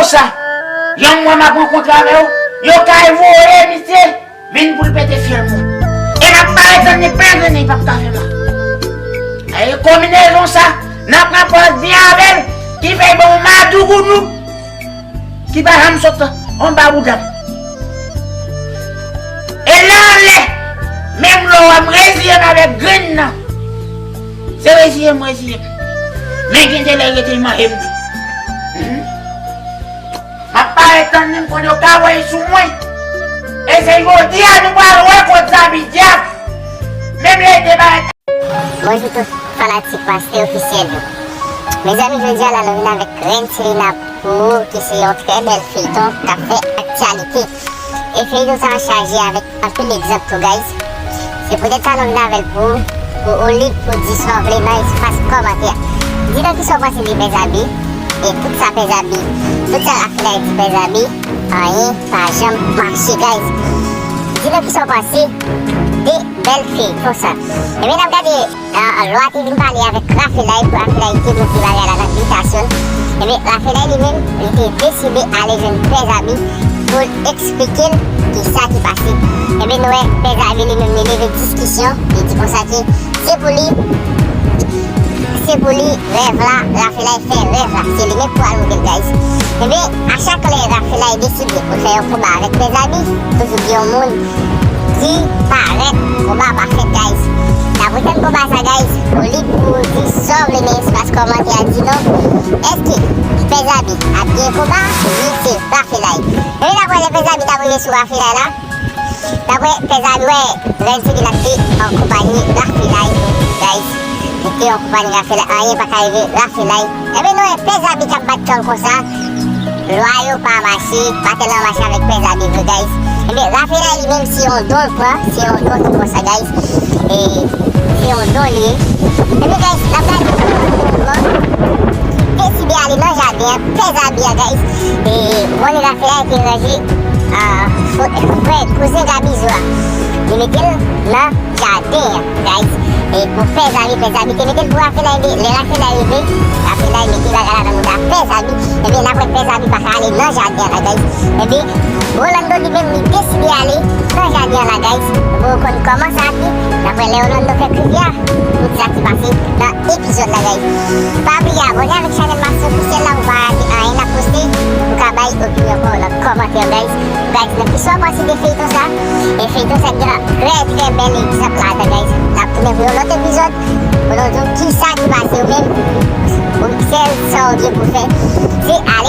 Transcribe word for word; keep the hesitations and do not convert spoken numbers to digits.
Sa, yon mwen m ap rankontre avè w, yo kay voye misye vin pou l pete fyèl mwen. E m ap parèt tann li pa grennen, li p ap ka fè mal. E konbinezon sa, nan pran pòz byen avè l, ki fè l ban yon madougoudou ki pa janm sot anba bouda m. E lè anlè, menm lè w wè m reziye m avèk grenn nan, se reziye m reziye m. Men gen de lè rete manje m tou. Hmm. M ap parèt tann li, m konn yo ka voye sou mwen. E se jodi a nou pral wè kot Zabi dyab. Menm lè te parèt. Bonjou tout fanatik Master Ofisyèl yo. Mezanmi, jodi a la nou vin avèk Rèn Selena pou ou, ki se yon trè bèl feyton k ap fè aktyalite. E feyton sa a chaje avèk anpil egzanp tou, guys. Se poutèt sa nou vin avè l pou ou, pou ou lib pou di sa w vle nan espas kòmantè a. Di nan kisa w panse de Pè Zabi, e tout sa Pè Zabi, tout sa Rafilay di Pè Zabi, anyen pa janm mache, guys. Di nan kisa w panse de bèl feyton sa. Ebyen, n ap gade, ah, lwa te vin pale avèk Rafilay pou Rafilay te montre bagay la nan bitasyon l. Ebyen, Rafilay li menm, li te deside ale jwenn Pè Zabi pou l eksplike l kisa ki pase. Ebyen, nou wè Pè Zabi li menm, li leve diskisyon, li di konsa ke se pou li, se pou li rèv la, Rafilay fè rèv la, se li menm pou al moute l, guys. Ebyen, a chak lè Rafilay deside pou l fè yon konba avèk Pè Zabi, toujou gen yon moun ki parèt, konba pa fèt, guys. N ap retann konba sa, guys, pou li pou di sa w vle nan espas kòmantè a, di non. Èske Pè Zabi ap gen konba oubyen se Rafilay? Ebyen, daprè lè Pè Zabi t ap rive sou Rafilay la, daprè Pè Zabi, wè, Rèn Selena te an konpanyi Rafilay, guys. Li te an konpanyi Rafilay, anyen pa ka rive Rafilay. Ebyen, nou wè Pè Zabi k ap bat kò l konsa. Lwa yo pa mache, pa tèlman mache avèk Pè Zabi vre, guys. Ebyen, Rafilay li menm, se yon don l pran, se yon don tou konsa, guys. E se yon don li ye. Ebyen, guys, n ap gade yon moman. Deside ale nan jaden an, Pè Zabi a, guys. E, Rafilay te ranje, ah, frè, kouzen Gabizo a. Li mete l nan jaden an, guys. E pou Pè Zabi, Pè Zabi te mete l pou Rafilay, ebyen, lè Rafilay rive, Rafilay mete bagay la nan mouda Pè Zabi. Ebyen, n ap wè Pè Zabi pa ka ale nan jaden an la, guys. Ebyen, Rolando li menm, li deside ale nan jaden an la, guys. Pou w konn kòman sa ap ye, n ap wè lè Rolando fè kriz la, tout sa ki pase nan epizòd la, guys. Pa bliye abòne avèk chanèl Master Ofisyèl la pou pa rate anyen n ap poste, pou ka bay opinyon pa w nan kòmantè, guys. Guys, nan kisa w panse de feyton sa? E feyton sa gen trè, trè bèl egzanp ladan, guys. N ap tounen pou yon lòt epizòd, pou nou di w kisa ki pase ou menm. Ou sèl sa w gen pou fè, se al